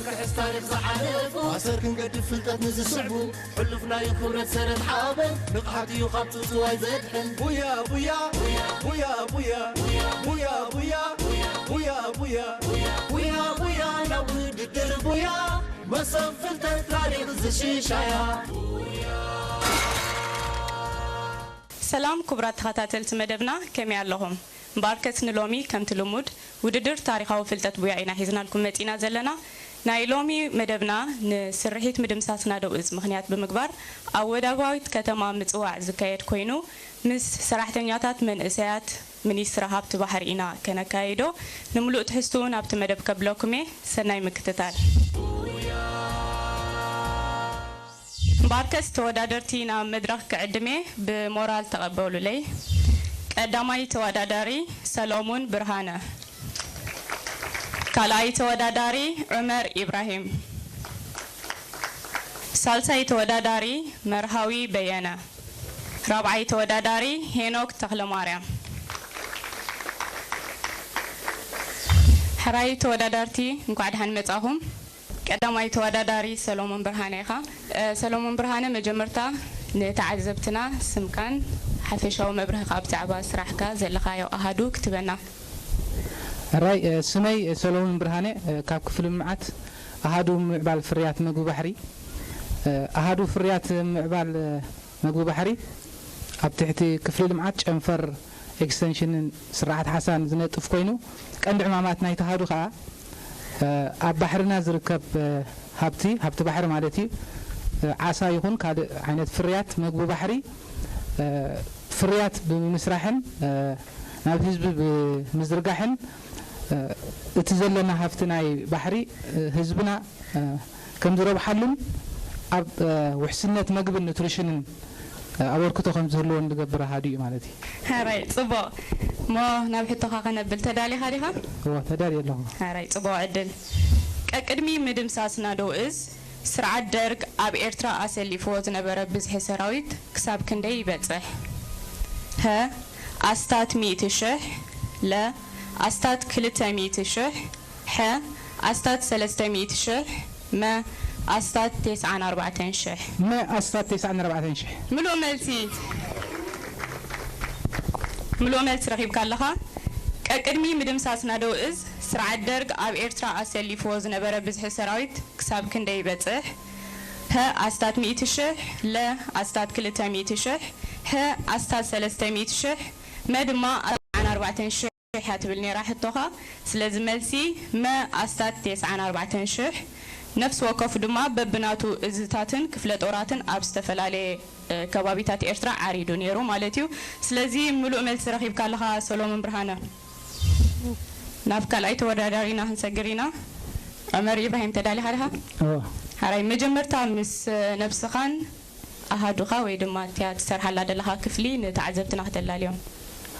ክሕስ ታሪኽ ዝሓለፉ ኣሰር ክንገድፍ ፍልጠት ንዝስዕቡ ሕሉፍ ናይ ክብረት ሰረት ሓበን ንቕሓት እዩ ካብ ጽውጽዋይ ዘድሕን። ቡያ ቡያ ቡያ ቡያ ቡያ ቡያ ቡያ ቡያ ቡያ ቡያ ቡያ ናብ ውድድር ቡያ መሶብ ፍልጠት ታሪኽ ዝሽሻያ። ሰላም ክቡራት ተኸታተልቲ መደብና፣ ከመይ ኣለኹም? እምበኣርከስ ንሎሚ ከምቲ ልሙድ ውድድር ታሪኻዊ ፍልጠት ቡያ ኢና ሒዝናልኩም መጺና ዘለና። ናይ ሎሚ መደብና ንስርሒት ምድምሳስ ናደው እዝ ምኽንያት ብምግባር ኣብ ወደባዊት ከተማ ምጽዋዕ ዝካየድ ኮይኑ፣ ምስ ሰራሕተኛታት መንእሰያት ሚኒስትሪ ሃብቲ ባሕሪ ኢና ከነካይዶ። ንምሉእ ትሕዝትኡ ናብቲ መደብ ከብለኩም እየ። ሰናይ ምክትታል። እምበኣርከስ ተወዳደርቲ ናብ መድረኽ ክዕድም እየ፣ ብሞራል ተቐበሉለይ። ቀዳማይ ተወዳዳሪ ሰሎሙን ብርሃነ፣ ካልኣይ ተወዳዳሪ ዑመር ኢብራሂም፣ ሳልሳይ ተወዳዳሪ መርሃዊ በየነ፣ ራብዓይ ተወዳዳሪ ሄኖክ ተኽለማርያም። ሕራይ ተወዳዳርቲ፣ እንኳዕ ደሓን መጻኹም። ቀዳማይ ተወዳዳሪ ሰሎሞን ብርሃነ ኢኻ። እ፣ ሰሎሞን ብርሃነ፣ መጀመርታ ንተዓዘብትና ስምካን ሓፈሻዊ መብርህኻ ብዛዕባ ስራሕካ ዘለኻዮ ኣሃዱ ክትበና። ሕራይ፣ እ፣ ስመይ ሰሎሞን ብርሃነ፣ እ፣ ካብ ክፍሊ ልምዓት ኣሃዱ ምዕባል ፍርያት መግቢ ባሕሪ። እ፣ ኣሃዱ ፍርያት ምዕባል፣ እ፣ መግቢ ባሕሪ ኣብ ትሕቲ ክፍሊ ልምዓት ጨንፈር ኤክስተንሽንን ስርዓት ዓሳን ዝነጥፍ ኮይኑ፣ ቀንዲ ዕማማት ናይቲ ኣሃዱ ከኣ፣ እ፣ ኣብ ባሕርና ዝርከብ፣ እ፣ ሃብቲ፣ ሃብቲ ባሕሪ ማለት እዩ፣ እ፣ ዓሳ ይኹን ካልእ ዓይነት ፍርያት መግቢ ባሕሪ፣ እ፣ ፍርያት ብምስራሕን፣ እ፣ ናብ ህዝቢ ብምዝርጋሕን፣ እ፣ እቲ ዘለና ሃብቲ ናይ ባሕሪ፣ እ፣ ህዝብና፣ እ፣ ከም ዝረብሓሉን ኣብ፣ እ፣ ውሕስነት መግብን ኑትሪሽንን፣ እ፣ ኣበርክቶ ከም ዝህልዎን ዝገብር ኣሃዱ እዩ ማለት እዩ። ሕራይ፣ ጽቡቕ። እሞ ናብ ሕቶኻ ከነብል ተዳሊኻ ዲኻ? እወ፣ ተዳልየ ኣለኹ። ሕራይ፣ ጽቡቕ ዕድል። ቀቅድሚ ምድምሳስ ናደው እዝ፣ ስርዓት ደርግ ኣብ ኤርትራ ኣሰሊፍዎ ዝነበረ ብዝሒ ሰራዊት ክሳብ ክንደይ ይበጽሕ? ሀ፣ ኣስታት ሚእቲ ሽሕ፣ ለ፣ ኣስታት ክልተ ሚእቲ ሽሕ፣ ሐ፣ ኣስታት ሰለስተ ሚእቲ ሽሕ፣ መ፣ ኣስታት ተስዓን ኣርባዕተን ሽሕ። መ፣ ኣስታት ተስዓን ኣርባዕተን ሽሕ። ምሉእ መልሲ፣ ምሉእ መልሲ ረኺብካ ኣለኻ። ቀቅድሚ ምድምሳስ ናደው እዝ፣ ስርዓት ደርግ ኣብ ኤርትራ ኣሰሊፍዎ ዝነበረ ብዝሒ ሰራዊት ክሳብ ክንደይ ይበጽሕ? ሀ፣ ኣስታት ሚእቲ ሽሕ፣ ለ፣ ኣስታት ክልተ ሚእቲ ሽሕ፣ ሐ፣ ኣስታት ሰለስተ ሚእቲ ሽሕ፣ መ ድማ ኣርባዓን ኣርባዕተን ሽሕ እያ ትብል ነይራ ሕቶኻ። ስለዚ መልሲ መ ኣስታት ተስዓን ኣርባዕተን ሽሕ። ነፍሲ ወከፉ ድማ በብናቱ እዝታትን ክፍለ ጦራትን ኣብ ዝተፈላለየ፣ እ፣ ከባቢታት ኤርትራ ዓሪዱ ነይሩ ማለት እዩ። ስለዚ ምሉእ መልሲ ረኺብካ ኣለኻ ሰሎሞን ብርሃነ። ናብ ካልኣይ ተወዳዳሪና ክንሰግር ኢና። ዑመር ኢብራሂም፣ ተዳሊኻ ዲኻ? እወ። ሓራይ፣ መጀመርታ ምስ ነብስኻን ኣሃዱኻ ወይ ድማ እቲኣ ትሰርሓላ ዘለኻ ክፍሊ ንተዓዘብትና ክተላልዮም።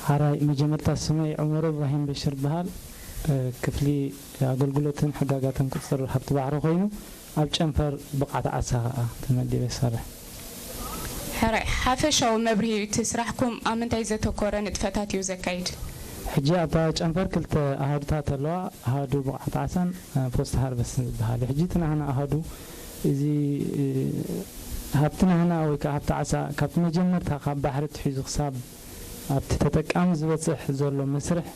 ሓራይ፣ መጀመርታ ስመይ ዑመር እብራሂም በሽር ይበሃል። እ፣ ክፍሊ ኣገልግሎትን ሕጋጋትን ቁጽጽር ሃብቲ ባሕሪ ኮይኑ፣ ኣብ ጨንፈር ብቕዓት ዓሳ ከኣ ተመዲበ ይሰርሕ። ሕራይ፣ ሓፈሻዊ መብርሂ፣ እቲ ስራሕኩም ኣብ ምንታይ ዘተኮረ ንጥፈታት እዩ ዘካይድ? ሕጂ ኣብታ ጨንፈር ክልተ ኣሃዱታት ኣለዋ። ኣሃዱ ብቕዓት ዓሳን፣ እ፣ ፖስት ሃርቨስትን ዝበሃል። ሕጂ እቲ ናህና ኣሃዱ፣ እዚ፣ እ፣ ሃብቲ ናህና ወይ ከኣ ሃብቲ ዓሳ ካብቲ መጀመርታ ካብ ባሕሪ ኣትሒዙ ክሳብ ኣብቲ ተጠቃሚ ዝበጽሕ ዘሎ መስርሕ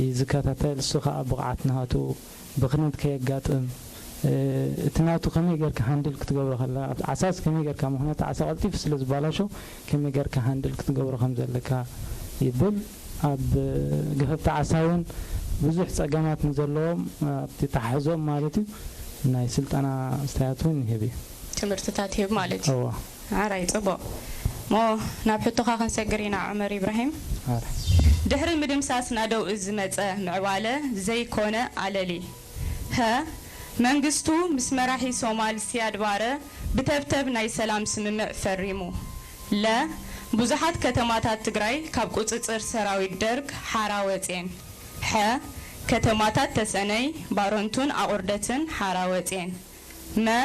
እዩ ዝከታተል። እሱ ከኣ ብቕዓት ናሃቱ ብኽነት ከየጋጥም፣ እ፣ እቲ ናቱ ከመይ ጌርካ ሃንድል ክትገብሮ ከላ፣ ኣብቲ ዓሳስ ከመይ ጌርካ፣ ምኽንያቱ ዓሳ ቀልጢፉ ስለ ዝበላሾ፣ ከመይ ጌርካ ሃንድል ክትገብሮ ከም ዘለካ ይብል። ኣብ ገፈፍቲ ዓሳ እውን ብዙሕ ጸገማት ንዘለዎም፣ ኣብቲ ተሓሕዞም ማለት እዩ፣ ናይ ስልጠና ስታያት እውን ይህብ እዩ። ትምህርትታት ይህብ ማለት እዩ። እዋ። ኣራይ፣ ጽቡቕ። እሞ ናብ ሕቶኻ ክንሰግር ኢና፣ ዑመር ኢብራሂም። ኣረ። ድሕሪ ምድምሳስ ናደው እዝ ዝመጸ ምዕባለ ዘይኮነ ኣለሊ። ሀ፣ መንግስቱ ምስ መራሒ ሶማል ሲያድ ባረ ብተብተብ ናይ ሰላም ስምምዕ ፈሪሙ። ለ፣ ብዙሓት ከተማታት ትግራይ ካብ ቁጽጽር ሰራዊት ደርግ ሓራ ወጼን። ሐ፣ ከተማታት ተሰነይ፣ ባረንቱን ኣቑርደትን ሓራ ወጼን። መ፣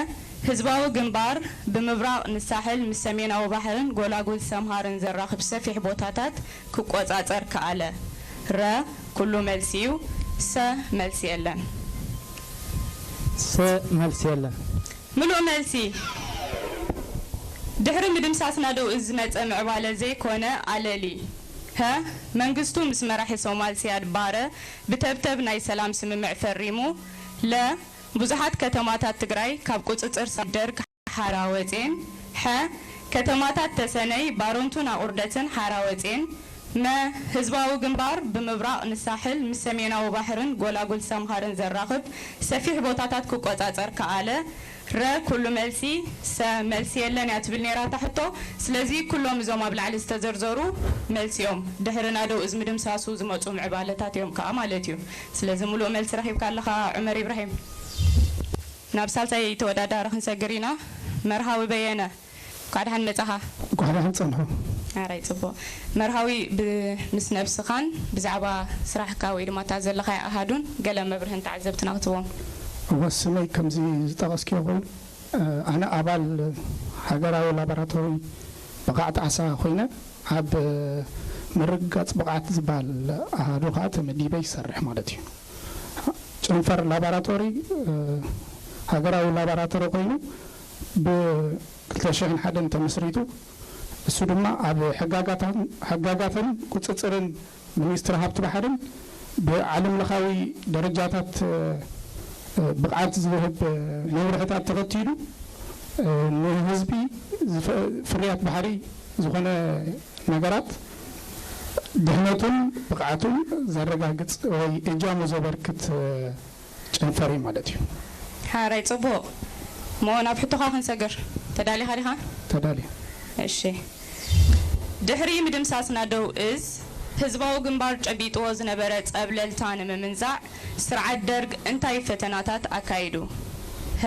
ህዝባዊ ግንባር ብምብራቕ ንሳሕል ምስ ሰሜናዊ ባሕርን ጎላጉል ሰምሃርን ዘራኽብ ሰፊሕ ቦታታት ክቆጻጸር ከኣለ። ረ፣ ኩሉ መልሲ እዩ። ሰ፣ መልሲ የለን። ሰ፣ መልሲ የለን። ምሉእ መልሲ። ድሕሪ ምድምሳስ ናደው እዝ ዝመጸ ምዕባለ ዘይኮነ ኣለሊ። ሀ፣ መንግስቱ ምስ መራሒ ሶማል ሲያድ ባረ ብተብተብ ናይ ሰላም ስምምዕ ፈሪሙ። ለ፣ ብዙሓት ከተማታት ትግራይ ካብ ቁጽጽር ሳ-፣ ደርግ ሓራ ወጼን። ሐ፣ ከተማታት ተሰነይ፣ ባረንቱን ኣቑርደትን ሓራ ወጼን። መ፣ ህዝባዊ ግንባር ብምብራቕ ንሳሕል ምስ ሰሜናዊ ባሕርን ጎላጉል ሰምሃርን ዘራኽብ ሰፊሕ ቦታታት ክቆጻጸር ከኣለ። ረ፣ ኩሉ መልሲ። ሰ፣ መልሲ የለን እያ ትብል ነይራ እታ ሕቶ። ስለዚ ኩሎም እዞም ኣብ ላዕሊ ዝተዘርዘሩ መልሲ እዮም። ድሕሪ ናደው እዝ ምድምሳሱ ዝመፁ ምዕባለታት እዮም ከዓ ማለት እዩ። ስለዚ ሙሉእ መልሲ ረኺብካ ኣለኻ ዑመር ኢብራሂም። ናብ ሳልሳይ ተወዳዳሪ ክንሰግር ኢና። መርሃዊ በየነ፣ እንኳዕ ደሓን መጻኻ። እንኳዕ ደሓን ጸንሑ። ኣራይ ጽቡቕ። መርሃዊ ብ-፣ ምስ ነብስኻን ብዛዕባ ስራሕካ ወይ ድማ እታ ዘለኻያ ኣሃዱን ገለ መብርህን ተዓዘብትና ክትቦም። እወ፣ ስመይ ከምዚ ዝጠቐስክዮ ኮይኑ፣ እ፣ ኣነ ኣባል ሃገራዊ ላቦራቶሪ ብቕዓት ዓሳ ኮይነ ኣብ ምርግጋጽ ብቕዓት ዝበሃል ኣሃዱ ከዓ ተመዲበ ይሰርሕ ማለት እዩ። ጨንፈር ላቦራቶሪ፣ እ፣ ሃገራዊ ላቦራቶሪ ኮይኑ ብ ክልተ ሽሕን ሓደን ተመስሪቱ፣ እሱ ድማ ኣብ ሕጋጋታን፣ ሕጋጋትን ቁጽጽርን ሚኒስትሪ ሃብቲ ባሕርን ብዓለም ለኻዊ ደረጃታት፣ እ፣ ብቕዓት ዝህብ፣ እ፣ መምርሕታት ተኸቲሉ፣ እ፣ ንህዝቢ ዝፈ-፣ ፍርያት ባሕሪ ዝኾነ ነገራት ድሕነቱን ብቕዓቱን ዘረጋግጽ ወይ እጃሙ ዘበርክት፣ እ፣ ጨንፈር እዩ ማለት እዩ። ሓራይ ጽቡቕ። እሞ ናብ ሕቶኻ ክንሰግር። ተዳሊኻ ዲኻ? ተዳልየ። እሺ። ድሕሪ ምድምሳስ ናደው እዝ፣ ህዝባዊ ግንባር ጨቢጥዎ ዝነበረ ጸብለልታ ንምምንዛዕ ስርዓት ደርግ እንታይ ፈተናታት ኣካይዱ? ሀ፣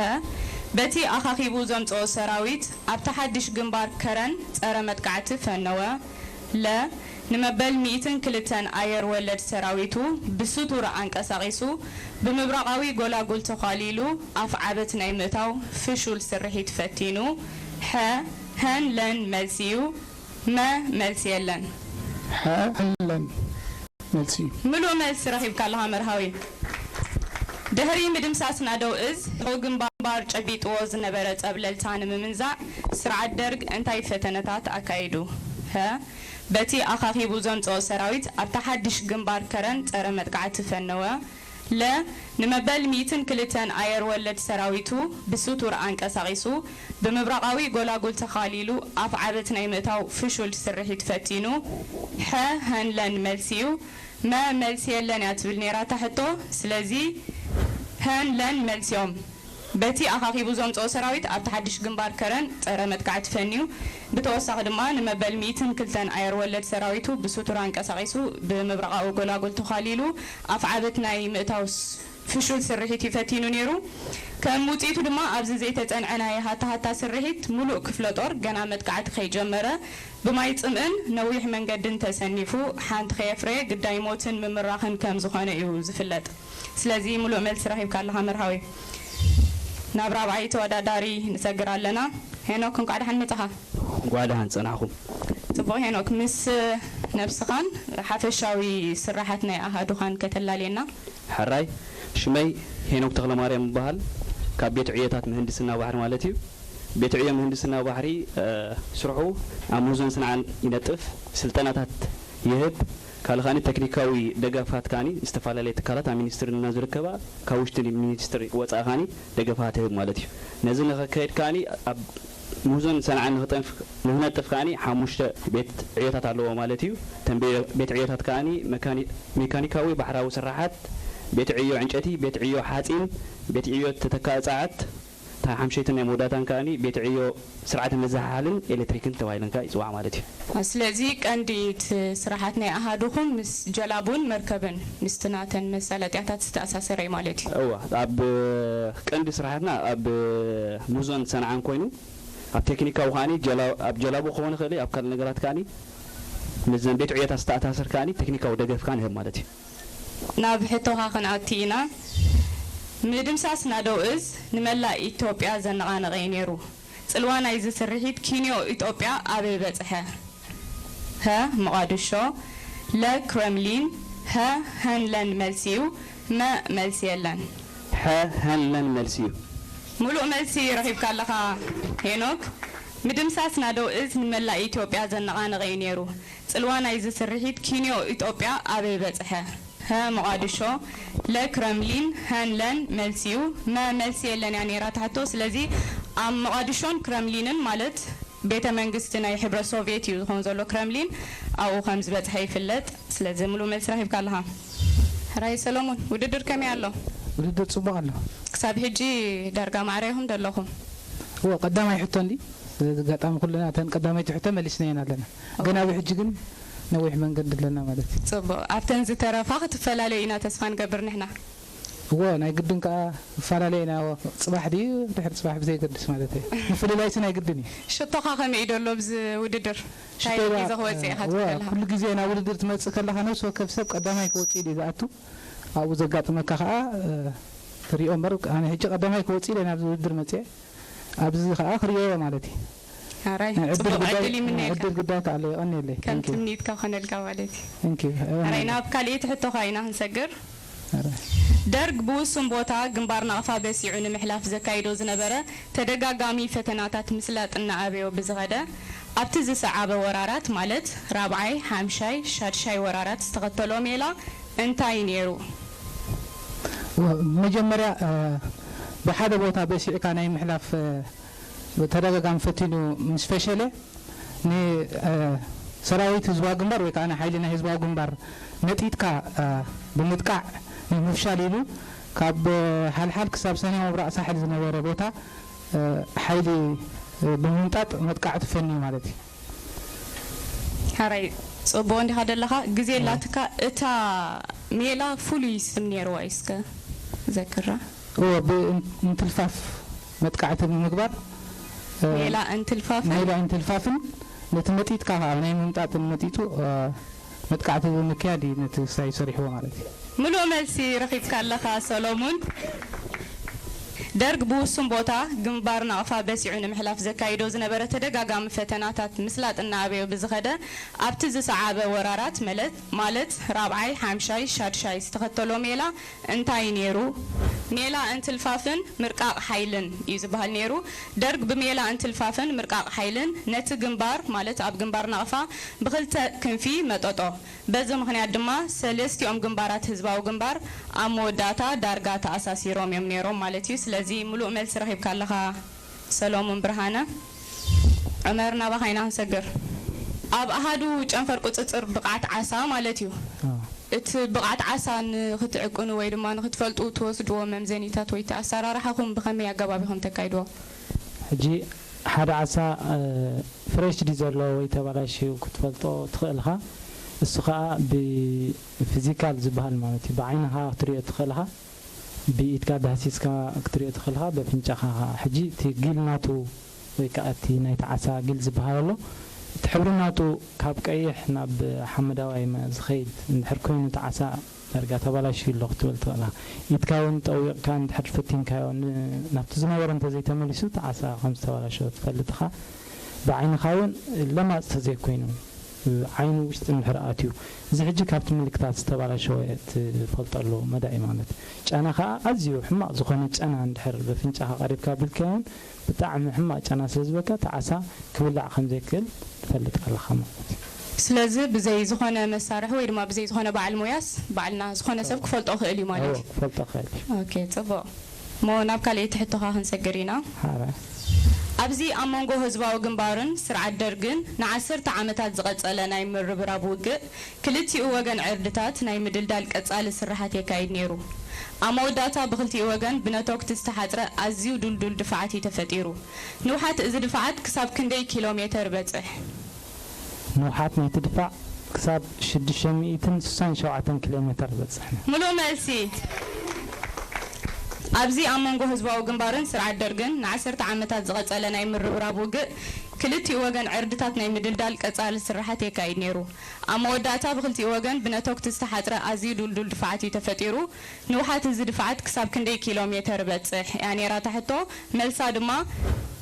በቲ ኣኻኺቡ ዘምጽኦ ሰራዊት ኣብቲ ሓድሽ ግንባር ከረን ጸረ መጥቃዕቲ ፈነወ። ለ፣ ንመበል ሚእትን ክልተን ኣየር ወለድ ሰራዊቱ ብስቱር ኣንቀሳቒሱ፣ ብምብራቓዊ ጎላጉል ተዃሊሉ ኣፍዓበት ናይ ምእታው ፍሹል ስርሒት ፈቲኑ። ሐ፣ ሀን ለን መልሲ እዩ። መ፣ መልሲ የለን። ሐ፣ ሀን ለን መልሲ እዩ። ምሉእ መልሲ ረኺብካ ኣለኻ መርሃዊ። ድሕሪ ምድምሳስ ናደው እዝ፣ ህዝባዊ ግንባር ጨቢጥዎ ዝነበረ ጸብለልታ ንምምንዛዕ ስርዓት ደርግ እንታይ ፈተነታት ኣካይዱ? ሀ፣ በቲ ኣኻኺቡ ዘምጽኦ ሰራዊት ኣብታ ሓድሽ ግንባር ከረን ጸረ መጥቃዕቲ ፈነወ። ለ፣ ንመበል ሚእትን ክልተን ኣየር ወለድ ሰራዊቱ ብስቱር ኣንቀሳቒሱ፣ ብምብራቓዊ ጎላጉል ተኻሊሉ ኣፍዓበት ናይ ምእታው ፍሹል ስርሒት ፈቲኑ። ሐ፣ ሀን ለን መልሲ እዩ። መ፣ መልሲ የለን እያ ትብል ነይራ እታ ሕቶ። ስለዚ ሀን ለን መልሲ እዮም። በቲ ኣኻኺቡ ዘምጽኦ ሰራዊት ኣብቲ ሓድሽ ግንባር ከረን ጸረ መጥቃዕቲ ፈንዩ። ብተወሳኺ ድማ ንመበል ሚእትን ክልተን ኣየር ወለድ ሰራዊቱ ብስቱር ኣንቀሳቒሱ ብምብራቓዊ ጎላጉል ተዃሊሉ ኣፍዓበት ናይ ምእታው ስ-፣ ፍሹል ስርሒት እዩ ፈቲኑ ነይሩ። ከም ውጽኢቱ ድማ ኣብዚ ዘይተጸንዐ ናይ ሃታሃታ ስርሒት ሙሉእ ክፍለ ጦር ገና መጥቃዕቲ ከይጀመረ ብማይ ጽምእን ነዊሕ መንገድን ተሰኒፉ ሓንቲ ከየፍረየ ግዳይ ሞትን ምምራኽን ከም ዝኾነ እዩ ዝፍለጥ። ስለዚ ሙሉእ መልሲ ረኺብካ ኣለኻ መርሃዊ። ናብ ራብዓይ ተወዳዳሪ ንሰግር ኣለና። ሄኖክ፣ እንቋዕ ደሓን መጻኻ። እንቋዕ ደሓን ጸናሕኩም። ጽቡቕ ሄኖክ፣ ምስ ነብስኻን ሓፈሻዊ ስራሓት ናይ ኣሃዱኻን ከተላልየና። ሕራይ፣ ሽመይ ሄኖክ ተኽለማርያም እበሃል። ካብ ቤት ዕዮታት ምህንድስና ባሕሪ ማለት እዩ። ቤት ዕዮ ምህንድስና ባሕሪ፣ እ፣ ስርሑ ኣብ ምህዞን ሰንዓን ይነጥፍ፣ ስልጠናታት ይህብ፣ ካልእ ካኒ ተክኒካዊ ደገፋት ካኒ ዝተፈላለየ ትካላት ኣብ ሚኒስትርና ዝርከባ ካብ ውሽጢ ሚኒስትሪ ወፃኢ ካኒ ደገፋት ይህብ ማለት እዩ። ነዚ ንኸካየድ ካኒ ኣብ ምህዞን ሰንዓን ንኽጠንፍ-፣ ንኽነጥፍ ካኒ ሓሙሽተ ቤት ዕዮታት ኣለዎ ማለት እዩ። እተን ቤ-፣ ቤት ዕዮታት ካኒ መካኒ-፣ ሜካኒካዊ ባሕራዊ ስራሓት፣ ቤት ዕዮ ዕንጨቲ፣ ቤት ዕዮ ሓፂን፣ ቤት ዕዮ ተተካኢ ፀዓት፣ እታ ሓምሸይቲ ናይ መወዳእታን ከኣኒ ቤት ዕዮ ስርዓተ መዘሓሓልን ኤሌክትሪክን ተባሂለን ከኣ ይጽዋዓ ማለት እዩ። ስለዚ ቀንዲ እቲ ስራሓት ናይ ኣሃዱኹም ምስ ጀላቡን መርከብን ምስቲ ናተን መሳለጥያታት ዝተኣሳሰረ እዩ ማለት እዩ። እወ፣ ኣብ ቀንዲ ስራሓትና ኣብ ሙዞን ሰንዓን ኮይኑ፣ ኣብ ቴክኒካዊ ከኣኒ ጀላ-፣ ኣብ ጀላቡ ክኸውን ይኽእል እዩ፣ ኣብ ካልእ ነገራት ከኣኒ ምስዘን ቤት ዕዮታት ዝተኣሳሰር ከኣኒ ቴክኒካዊ ደገፍ ከኣ ንህብ ማለት እዩ። ናብ ሕቶኻ ክንኣቲ ኢና። ምድምሳስ ናደው እዝ ንመላእ ኢትዮጵያ ዘነቓነቐ እዩ ነይሩ። ጽልዋ ናይዚ ስርሒት ኪንዮ ኢትዮጵያ ኣበይ በጽሐ? ሀ፣ ሞቓድሾ፣ ለ፣ ክረምሊን፣ ሀ፣ ሀንለን መልሲ እዩ፣ መ፣ መልሲ የለን። ሀ፣ ሀን፣ ለን መልሲ እዩ። ሙሉእ መልሲ ረኺብካ ኣለኻ ሄኖክ። ምድምሳስ ናደው እዝ ንመላእ ኢትዮጵያ ዘነቓነቐ እዩ ነይሩ። ጽልዋ ናይዚ ስርሒት ኪንዮ ኢትዮጵያ ኣበይ በጽሐ? ሀ፣ ሞቓድሾ። ለ፣ ክረምሊን። ሀን፣ ለን መልሲ እዩ። መ፣ መልሲ የለን እያ ነይራ ትሕቶ። ስለዚ ኣብ ሞቓድሾን ክረምሊንን ማለት ቤተ መንግስቲ ናይ ሕብረት ሶቭየት እዩ ዝኾን ዘሎ ክረምሊን ኣብኡ ከም ዝበጽሐ ይፍለጥ። ስለዚ ሙሉእ መልሲ ረኺብካ ኣለኻ። ሕራይ ሰሎሙን፣ ውድድር ከመይ ኣሎ? ውድድር ጽቡቕ ኣሎ። ክሳብ ሕጂ ዳርጋ ማዕረ ኢኹም ደለኹም። እዎ ቀዳማይ ሕቶ እንዲ በዚ ኣጋጣሚ ኩልና እተን ቀዳመይቲ ሕቶ መሊስናየን ኣለና። ግን ኣብ ሕጂ ግን ነዊሕ መንገዲ ኣለና ማለት እዩ። ጽቡቕ፣ ኣብተን ዝተረፋ ክትፈላለዩ ኢና ተስፋ ንገብር ንሕና። እዎ ናይ ግድን ከዓ እፈላለየ ኢና። እዎ ጽባሕ ድዩ ድሕሪ ጽባሕ ብዘይገድስ ማለት እዩ። ምፍልላይሲ ናይ ግድን እዩ። ሽቶኻ ከመይ እዩ ደሎ ኣብዚ ውድድር? እንታይ ሽቶይ ባ- ሒዘ ክወጽእ ኢኻ እዎ ትብል ኣለኻ? ኩሉ ግዜ ናብ ውድድር ትመጽእ ከለኻ ነብሲ ወከፍ ሰብ ቀዳማይ ክወጽእ ኢሉ እዩ ዝኣቱ። ኣብኡ ዘጋጥመካ ከዓ እ፣ ትሪኦ እምበር ኣነ ሕጂ ቀዳማይ ክወጽእ ኢለ ናብዚ ውድድር መጽየ። ኣብዚ ከዓ ክሪኦ ማለት እዩ። ኣራይ ናይ ዕድል ጽቡቕ ጉዳይ ዕድል ናይ ይምነየልካ። ዕድል ጉዳይ ከዓ ኣሎ። የቐንየለይ። ከም Thank you። ትምኒትካ ኮነልካ ማለት እዩ። Thank you። ኣራይ የቐንየለይ። ናብ ካልኣይቲ ሕቶኻ ኢና ክንሰግር። ኣራይ። ደርግ ብውሱን ቦታ ግንባር ናቕፋ በሲዑ ንምሕላፍ ዘካይዶ ዝነበረ ተደጋጋሚ ፈተናታት ምስላጥ እናኣበዮ ብዝኸደ ኣብቲ ዝሰዓበ ወራራት ማለት ራብዓይ፣ ሓምሻይ፣ ሻድሻይ ወራራት ዝተኸተሎ ሜላ እንታይ ነይሩ? መጀመርያ ብሓደ ቦታ በሲዕካ ናይ ምሕላፍ ተደጋጋሚ ፈቲኑ ምስ ፈሸለ ንሰራዊት ህዝባዊ ግንባር ወይ ከዓ ንሓይሊ ናይ ህዝባዊ ግንባር መጢጥካ ብምጥቃዕ ንምፍሻል ኢሉ ካብ ሓልሓል ክሳብ ሰሜን ምብራቕ ሳሕል ዝነበረ ቦታ ሓይሊ ብምምጣጥ መጥቃዕቲ ፈንዩ ማለት እዩ። ሕራይ ጽቡቕ እንዲኻ ደለኻ ግዜ ላትካ እታ ሜላ ፍሉይ ስም ነይርዋ እዩ እስከ ዘክራ እዎ ብእንትልፋፍ መጥቃዕቲ ብምግባር ሜላ እንትልፋፍን ሜላ እንትልፋፍን ነቲ መጢጥካ ከዓ ናይ ምምጣጥን መጢጡ መጥቃዕቲ ብምክያድ እዩ ነቲ ክሳይ ሰሪሕዎ ማለት እዩ። ምሉእ መልሲ ረኺብካ ኣለኻ ሰሎሙን። ደርግ ብውሱን ቦታ ግንባር ናቕፋ በሲዑ ንምሕላፍ ዘካይዶ ዝነበረ ተደጋጋሚ ፈተናታት ምስላጥ እናኣበዮ ብዝኸደ ኣብቲ ዝሰዓበ ወራራት መለት ማለት ራብዓይ፣ ሓምሻይ፣ ሻድሻይ ዝተኸተሎ ሜላ እንታይ ነይሩ? ሜላ እንትልፋፍን ምርቃቕ ሓይልን እዩ ዝበሃል ነይሩ። ደርግ ብሜላ እንትልፋፍን ምርቃቕ ሓይልን ነቲ ግንባር ማለት ኣብ ግንባር ናቕፋ ብኽልተ ክንፊ መጠጦ። በዚ ምኽንያት ድማ ሰለስቲኦም ግንባራት ህዝባዊ ግንባር ኣብ መወዳእታ ዳርጋ ተኣሳሲሮም እዮም ነይሮም ማለት እዩ። ስለዚ ምሉእ መልሲ ረኺብካ ኣለኻ ሰሎሙን ብርሃነ። ዑመር ናባኻ ኢና ክንሰግር። ኣብ ኣሃዱ ጨንፈር ቁጽጽር ብቕዓት ዓሳ ማለት እዩ። እቲ ብቕዓት ዓሳ ንኽትዕቅኑ ወይ ድማ ንኽትፈልጡ ትወስድዎ መምዘኒታት ወይ እቲ ኣሰራርሓኹም ብኸመይ ኣገባብ ኢኹም ተካይድዎ? ሕጂ ሓደ ዓሳ ፍሬሽ ድዩ ዘሎ ወይ ተባላሽዩ ክትፈልጦ ትኽእል ኢኻ። እሱ ኸኣ ብፊዚካል ዝበሃል ማለት እዩ። ብዓይንኻ ክትሪኦ ትኽእል ኢኻ፣ ብኢድካ ዳህሲስካ ክትሪኦ ትኽእል ኢኻ፣ በፍንጫኻ ኸኣ። ሕጂ እቲ ጊል ናቱ ወይ ከኣ እቲ ናይቲ ዓሳ ጊል ዝበሃል ኣሎ። እቲ ሕብሪ ናቱ ካብ ቀይሕ ናብ ሓመዳዋይ መ- ዝኸይድ እንድሕር ኮይኑ እቲ ዓሳ ዳርጋ ተባላሽዩ ኣሎ ክትብል ትኽእል ኢኻ። ኢድካ እውን ጠዊቕካ እንድሕር ፈቲንካዮ ን- ናብቲ ዝነበረ እንተዘይተመሊሱ እቲ ዓሳ ከም ዝተባላሸወ ትፈልጥ ኢኻ። ብዓይንኻ እውን ለማፅ ተዘይኮይኑ ዓይኑ ውሽጢ እንድሕር ኣትዩ እዚ ሕጂ ካብቲ ምልክታት ዝተባላሸወ ትፈልጠሉ መዳይ ማለት እዩ። ጨና ከዓ ኣዝዩ ሕማቕ ዝኾነ ጨና እንድሕር በፍንጫኻ ቀሪብካ ኣቢልካዮን ብጣዕሚ ሕማቕ ጨና ስለ ዝበካ እቲ ዓሳ ክብላዕ ከም ዘይክእል ትፈልጥ ኣለኻ ማለት እዩ። ስለዚ ብዘይ ዝኾነ መሳርሒ ወይ ድማ ብዘይ ዝኾነ በዓል ሞያስ ባዕልና ዝኾነ ሰብ ክፈልጦ ክእል እዩ ማለት እዎ እዩ። ክፈልጦ ክእል እዩ። ኦኬ ጽቡቕ። እሞ ናብ ካልኣይቲ ሕቶኻ ክንሰግር ኢና። ሓራ ኣብዚ ኣብ መንጎ ህዝባዊ ግንባርን ስርዓት ደርግን ንዓሰርተ ዓመታት ዝቐጸለ ናይ ምርብራብ ውግእ ክልቲኡ ወገን ዕርድታት ናይ ምድልዳል ቀጻሊ ስርሓት የካይድ ነይሩ። ኣብ መወዳእታ ብኽልቲኡ ወገን ብነተጉቲ ዝተሓጽረ ኣዝዩ ዱልዱል ድፋዓት እዩ ተፈጢሩ። ንውሓት እዚ ድፋዓት ክሳብ ክንደይ ኪሎ ሜተር በጽሕ? ንውሓት ናይቲ ድፋዕ ክሳብ ሽዱሽተ ሚእትን ስሳን ሸውዓተን ኪሎ ሜተር በጽሕና። ምሉእ መልሲ። ኣብዚ ኣብ መንጎ ህዝባዊ ግንባርን ስርዓት ደርግን ንዓሰርተ ዓመታት ዝቐጸለ ናይ ምርብራብ ውግእ ክልቲኡ ወገን ዕርድታት ናይ ምድልዳል ቀጻሊ ስርሓት የካይድ ነይሩ። ኣብ መወዳእታ ብኽልቲኡ ወገን ብነተጉቲ ዝተሓጽረ ኣዝዩ ዱልዱል ድፋዓት እዩ ተፈጢሩ። ንውሓት እዚ ድፋዓት ክሳብ ክንደይ ኪሎ ሜተር በጽሕ እያ ነይራ እታ ሕቶ። መልሳ ድማ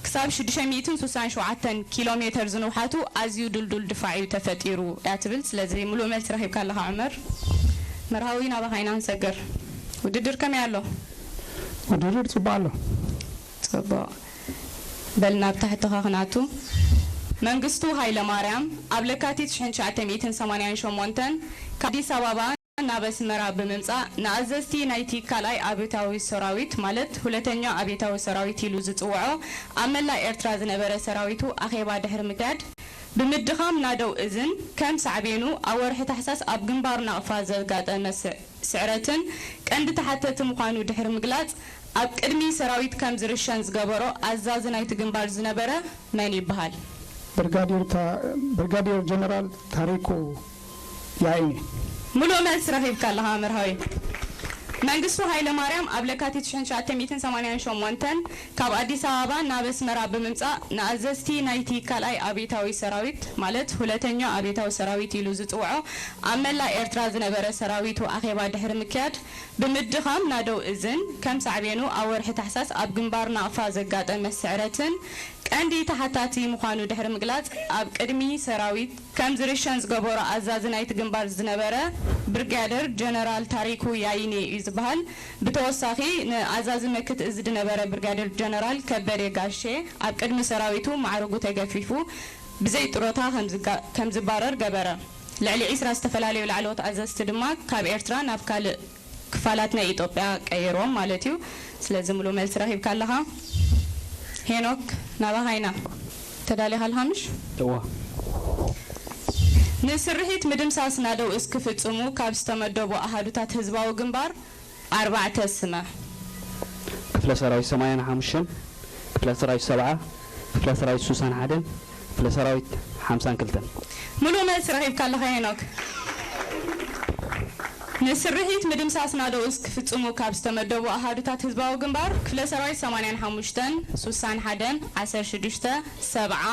ክሳብ ሽዱሽተ ሚእትን ስሳን ሸውዓተን ኪሎ ሜተር ዝንውሓቱ ኣዝዩ ድልዱል ድፋዕ እዩ ተፈጢሩ እያ ትብል። ስለዚ ምሉእ መልሲ ረኺብካ ኣለኻ ዑመር። መርሃዊ ናባኻ ኢና ንሰግር። ውድድር ከመይ ኣሎ? ድርድር ጽቡቕ ኣሎ። ጽቡቕ። በል ናብ ታሕቲ ከኽናቱ። መንግስቱ ሃይለ ማርያም ኣብ ለካቲት ሽሕን ትሽዓተ ሚእትን ሰማንያን ሸሞንተን ካብ ኣዲስ ኣበባ ናብ ኣስመራ ብምምጻእ ንኣዘዝቲ ናይቲ ካልኣይ ኣብዮታዊ ሰራዊት ማለት ሁለተኛው ኣብዮታዊ ሰራዊት ኢሉ ዝጽውዖ ኣብ መላእ ኤርትራ ዝነበረ ሰራዊቱ ኣኼባ ድሕሪ ምክያድ ብምድኻም ናደው እዝን ከም ሳዕቤኑ ኣብ ወርሒ ታሕሳስ ኣብ ግንባር ናቕፋ ዘጋጠመ ስዕ- ስዕረትን ቀንዲ ተሓተቲ ምዃኑ ድሕሪ ምግላጽ ኣብ ቅድሚ ሰራዊት ከም ዝርሸን ዝገበሮ ኣዛዚ ናይቲ ግንባር ዝነበረ መን ይበሃል? ብርጋዴር ጀነራል ታሪኩ ያይኒ። ሙሉእ መልሲ ረኺብካ ኣለኻ መርሃዊ። መንግስቱ ሃይለ ማርያም ኣብ ለካቲት ሽሕን ትሽዓተ ሚእትን ሰማንያን ሸሞንተን ካብ ኣዲስ ኣበባ ናብ ኣስመራ ብምምጻእ ንኣዘዝቲ ናይቲ ካልኣይ ኣብዮታዊ ሰራዊት ማለት ሁለተኛው ኣብዮታዊ ሰራዊት ኢሉ ዝጽውዖ ኣብ መላእ ኤርትራ ዝነበረ ሰራዊቱ ኣኼባ ድሕሪ ምክያድ ብምድኻም ናደው እዝን ከም ሳዕቤኑ ኣብ ወርሒ ታሕሳስ ኣብ ግንባር ናቕፋ ዘጋጠመ ስዕረትን ቀንዲ ተሓታቲ ምዃኑ ድሕሪ ምግላጽ ኣብ ቅድሚ ሰራዊት ከም ዝርሸን ዝገበሮ ኣዛዚ ናይቲ ግንባር ዝነበረ ብርጋደር ጀነራል ታሪኩ ያይኔ እዩ ዝበሃል። ብተወሳኺ ንኣዛዚ መክት እዚ ዝነበረ ብርጋደር ጀነራል ከበደ ጋሼ ኣብ ቅድሚ ሰራዊቱ ማዕርጉ ተገፊፉ ብዘይ ጥሮታ ከም ዝባረር ገበረ። ልዕሊ ዒስራ ዝተፈላለዩ ላዕለዎት ኣዘዝቲ ድማ ካብ ኤርትራ ናብ ካልእ ክፋላት ናይ ኢትዮጵያ ቀይሮም ማለት እዩ። ስለዚ ሙሉ መልሲ ረኺብካ ኣለኻ። ሄኖክ ናባኻ ኢና። ተዳሊኻ ኣለኻ ምሽ? እዋ። ንስርሒት ምድምሳስ ናደው እስክፍጽሙ ካብ ዝተመደቡ ኣሃዱታት ህዝባዊ ግንባር ኣርባዕተ ስመ። ክፍለ ሰራዊት ሰማንያን ሓሙሽተን፣ ክፍለ ሰራዊት ሰብዓ፣ ክፍለ ሰራዊት ሱሳን ሓደን፣ ክፍለ ሰራዊት ሓምሳን ክልተን። ሙሉእ መልሲ ረኺብካ ኣለኻ ሄኖክ። ንስርሒት ምድምሳስ ናደውስ ክፍጽሙ ካብ ዝተመደቡ ኣሃዱታት ህዝባዊ ግንባር ክፍለ ሰራዊት ሰማንያን ሓሙሽተን፣ ሱሳን ሓደን፣ ዓሰርተ ሽዱሽተ፣ ሰብዓ፣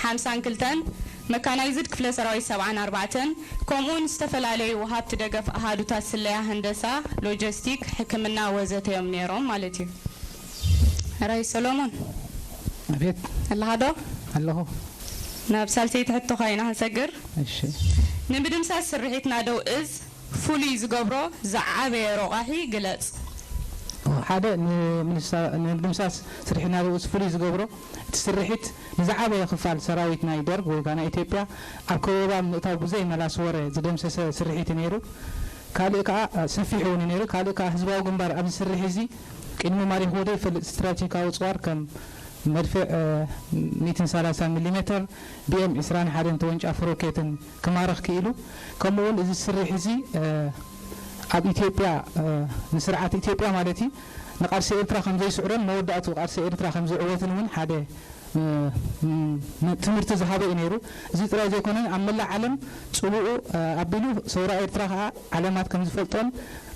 ሓምሳን ክልተን፣ መካናይዝድ ክፍለ ሰራዊት ሰብዓን ኣርባዕተን፣ ከምኡውን ዝተፈላለዩ ወሃብቲ ደገፍ ኣሃዱታት ስለያ፣ ህንደሳ፣ ሎጀስቲክ፣ ሕክምና ወዘተ እዮም ነይሮም ማለት እዩ። ሕራይ ሰሎሞን። ኣቤት። ኣለኻ ዶ? ኣለኹ። ናብ ሳልሰይቲ ሕቶኻ ኢና ክንሰግር። እሺ። ንምድምሳስ ስርሒት ናደው እዝ ፍሉይ ዝገብሮ ዝዓበየ ረቋሒ ግለጽ። ሓደ ንምድምሳስ ስርሒት ናደው እዝ ፍሉይ ዝገብሮ እቲ ስርሒት ንዝዓበየ ክፋል ሰራዊት ናይ ደርግ ወይ ከዓ ናይ ኢትዮጵያ ኣብ ከበባ ምእታው ብዘይ መላስ ወረ ዝደምሰሰ ስርሒት ነይሩ። ካልእ ከዓ ሰፊሕ እውን ነይሩ። ካልእ ከዓ ህዝባዊ ግንባር ኣብዚ ስርሒት እዚ ቅድሚ ማሪኽዎ ዘይፈልጥ ስትራቴጂካዊ ኣፅዋር ከም መድፍዕ ሚእትን ሰላሳን ሚሊ ሜተር፣ ቢኤም ዕስራን ሓደን ተወንጫፊ ሮኬትን ክማርኽ ክኢሉ። ከምኡ እውን እዚ ስርሒት እዚ ኣብ ኢትዮጵያ ንስርዓት ኢትዮጵያ ማለት እዩ ንቃልሲ ኤርትራ ከም ዘይስዕሮን መወዳእቱ ቃልሲ ኤርትራ ከም ዝዕወትን እውን ሓደ ትምህርቲ ዝሃበ እዩ ነይሩ። እዚ ጥራይ ዘይኮነ ኣብ መላእ ዓለም ፅልኡ ኣቢሉ ሰውራ ኤርትራ ከዓ ዓለማት ከም ዝፈልጦን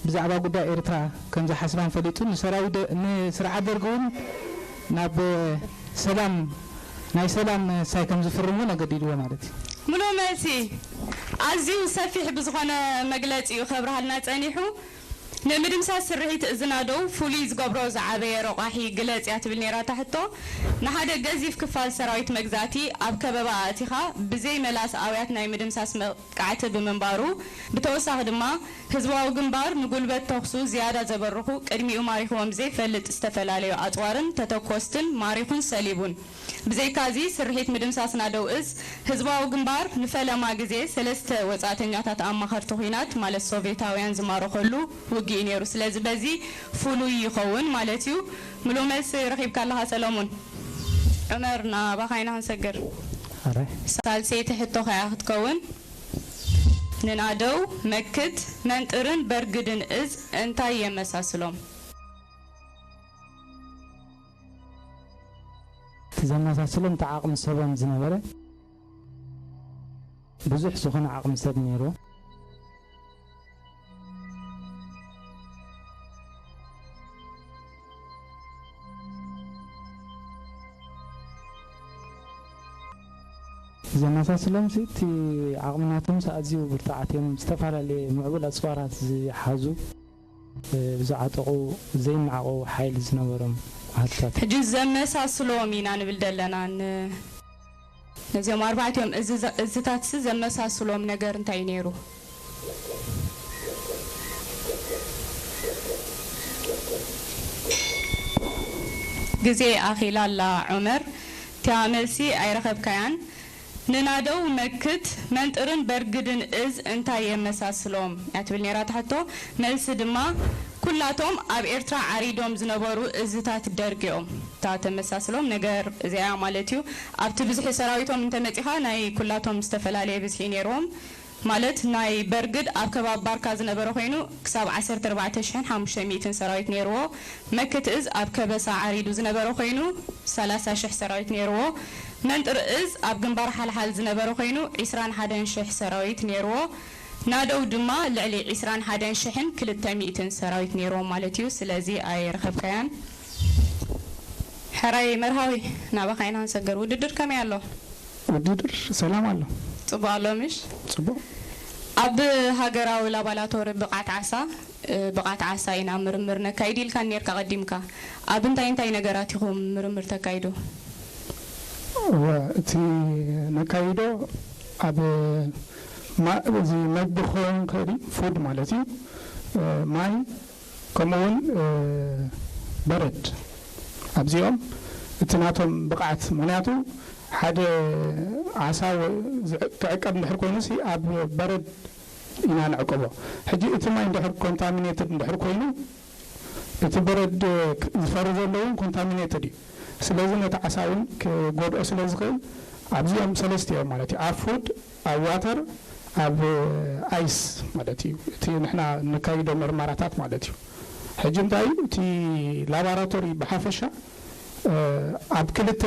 ብዛዕባ ጉዳይ ኤርትራ ከም ዝሓስባን ፈሊጡ ንሰራዊት ንስርዓት ደርግ እውን ናብ ሰላም ናይ ሰላም ሳይ ከም ዝፍርም እውን ኣገዲድዎ ማለት እዩ። ሙሉእ መልሲ ኣዝዩ ሰፊሕ ብዝኾነ መግለፂ እዩ ከብርሃልና ፀኒሑ። ንምድምሳስ ስርሒት እዚ ናደው ፍሉይ ዝገብሮ ዝዓበየ ረቋሒ ግለጽ እያ ትብል ነይራ እታ ሕቶ። ንሓደ ገዚፍ ክፋል ሰራዊት መግዛእቲ ኣብ ከበባ ኣእቲኻ ብዘይ መላስ ኣውያት ናይ ምድምሳስ መጥቃዕቲ ብምንባሩ፣ ብተወሳኺ ድማ ህዝባዊ ግንባር ንጉልበት ተኹሱ ዝያዳ ዘበርኹ ቅድሚኡ ማሪኽዎም ዘይፈልጥ ዝተፈላለዩ ኣጽዋርን ተተኮስትን ማሪኹን ሰሊቡን። ብዘይካዚ ስርሒት ምድምሳስ ናደው እዝ ህዝባዊ ግንባር ንፈለማ ግዜ ሰለስተ ወጻእተኛታት ኣማኸርቲ ኲናት ማለት ሶቬታውያን ዝማረኸሉ ውግእ እዩ ነይሩ። ስለዚ በዚ ፍሉይ ይኸውን ማለት እዩ። ምሉእ መልሲ ረኺብካ ኣለኻ ሰለሙን። ዑመር ናባኻ ኢና ክንሰግር። ኣረ ሳልሰይቲ ሕቶ ከያ ክትከውን ንናደው መክት መንጥርን በርግድን እዝ እንታይ የመሳስሎም? እቲ ዘመሳስሎም እቲ ዓቕሚ ሰቦም ዝነበረ ብዙሕ ዝኾነ ዓቕሚ ሰብ ነይሩ። ዘመሳስሎም ሲ እቲ ዓቕሚ ናቶም ሲ ኣዝዩ ብርቱዓት እዮም። ዝተፈላለየ ምዕቡል ኣፅዋራት ዝሓዙ ብዝዓጠቑ ዘይመዓቑ ሓይሊ ዝነበሮም ኣሃዱታት። ሕጂ ዘመሳስሎም ኢና ንብል ዘለና ን- ነዚኦም ኣርባዕቲኦም እዚ- እዝታትሲ ዘመሳስሎም ነገር እንታይ እዩ ነይሩ? ግዜ ኣኺላ ኣላ ዑመር፣ እቲኣ መልሲ ኣይረኸብካያን። ንናደው መክት መንጥርን በርግድን እዝ እንታይ የመሳስሎም እያ ትብል ነይራ እታ ሕቶ። መልሲ ድማ ኩላቶም ኣብ ኤርትራ ዓሪዶም ዝነበሩ እዝታት ደርግ እዮም። እታ ተመሳስሎም ነገር እዚኣ ማለት እዩ። ኣብቲ ብዝሒ ሰራዊቶም እንተመጺኻ ናይ ኩላቶም ዝተፈላለየ ብዝሒ ነይርዎም። ማለት ናይ በርግድ ኣብ ከባቢ ባርካ ዝነበረ ኮይኑ ክሳብ ዓሰርተ ኣርባዕተ ሽሕን ሓሙሽተ ሚእትን ሰራዊት ነይርዎ። መክት እዝ ኣብ ከበሳ ዓሪዱ ዝነበረ ኮይኑ ሰላሳ ሽሕ ሰራዊት ነይርዎ። መንጥር እዝ ኣብ ግንባር ሓልሓል ዝነበረ ኮይኑ ዒስራን ሓደን ሽሕ ሰራዊት ነይርዎ። ናደው ድማ ልዕሊ ዒስራን ሓደን ሽሕን ክልተ ሚእትን ሰራዊት ነይርዎም ማለት እዩ። ስለዚ ኣይረኸብካያን። ሕራይ መርሃዊ፣ ናባኻ ኢና ንሰገር። ውድድር ከመይ ኣሎ? ውድድር ሰላም ኣሎ። ጽቡቕ ኣሎ ምሽ? ጽቡቕ። ኣብ ሃገራዊ ላባላቶሪ ብቕዓት ዓሳ፣ እ፣ ብቕዓት ዓሳ ኢና ምርምር ነካይድ ኢልካ ኔርካ ቀዲምካ። ኣብ እንታይ እንታይ ነገራት ኢኹም ምርምር ተካይዱ? እወ፣ እቲ ነካይዶ ኣብ ማ-፣ እዚ መግቢ ክኸውን ይኽእል እዩ፣ ፉድ ማለት እዩ። እ፣ ማይ፣ ከምኡ እውን፣ እ፣ በረድ። ኣብዚኦም እቲ ናቶም ብቕዓት፣ ምኽንያቱ ሓደ ዓሳ ወ-፣ ዝዕ-፣ ክዕቀብ እንድሕር ኮይኑሲ ኣብ በረድ ኢና ንዕቅቦ። ሕጂ እቲ ማይ እንድሕር ኮንታሚኔትድ እንድሕር ኮይኑ፣ እቲ በረድ ክ-፣ ዝፈሪ ዘሎ እውን ኮንታሚኔትድ እዩ። ስለዚ ነቲ ዓሳ እውን ክጎድኦ ስለ ዝኽእል ኣብዚኦም ሰለስቲኦም ማለት እዩ። ኣብ ፉድ፣ ኣብ ዋተር፣ ኣብ ኣይስ ማለት እዩ። እቲ ንሕና ነካይዶ ምርመራታት ማለት እዩ። ሕጂ እንታይ እዩ? እቲ ላባራቶሪ ብሓፈሻ፣ እ፣ ኣብ ክልተ፣